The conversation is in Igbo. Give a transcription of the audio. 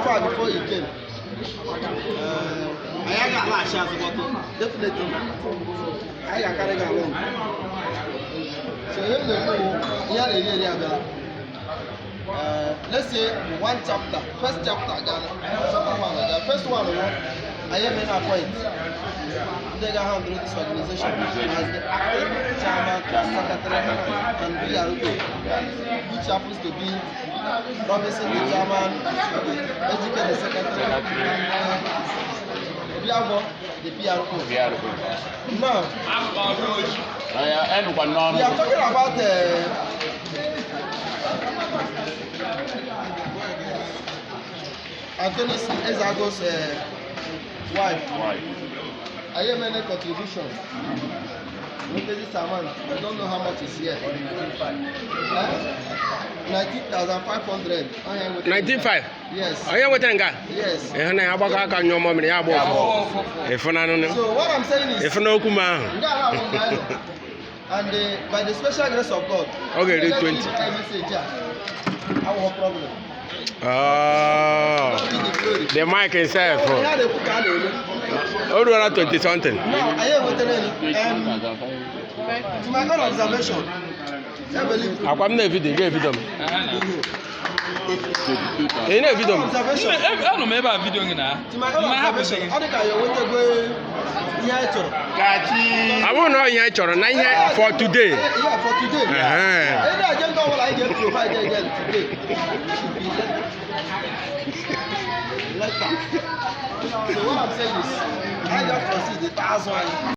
far before you came. Anyị agaghị alaghachi azụ, but definitely anyị ga-akarị gị along. So ihe m na-ekwu bụ, ihe a na-eri eri abịala. Let's say one chapter, first chapter gana, second one aga. First one wụ anyị eme na appoint ndị ga-handle this organization as the acting chairman, secretary and PRO, which happens to be Robinson the chairman, Ejike the secretary, and Obiagbo the PRO. PRO. Now, Enukwa n'ọnụ. we are talking about Anthony Ezeago's wife. Wife. Anyị emene contribution. Nweta this amount. I don't know how much is here. Eh? 19,500. Onye nweta. 19.5? Yes. Onye nwetara nke a? Yes. Ịhụ na ya agbakọ aka nyụọ mamịrị, ya agba ụfụfụ. Ịfụnanụ. So what I'm saying is, Ịfụna okwu m ahụ. ndị ala ahụ mgbe anyị nọ. And by the special grace of God, Ọ ga-eri 20. Message a, awụghọ problem. Oh, God be the glory. the mic itself. Ihe a na-ekwu ka a na-eme. O ruola 20 something. Now, anyị enwetara to my own observation, I believe Akwa m na-evidio, ị ga-evidio m. Ị na-evidio m. Observation. Anọ m ebe a video gị na. To my own Ma hapụsị observation, gị. ọ dị ka ya enwetago ihe anyị chọrọ. Kachi. Ọ bụrụ na ọ ihe anyị chọrọ na ihe for today. Yeah, for today. Ehe. Any agenda ọbụla anyị ga-provide again today should be later. Later. So what I'm saying is, I just foresee the 1,000 anyị.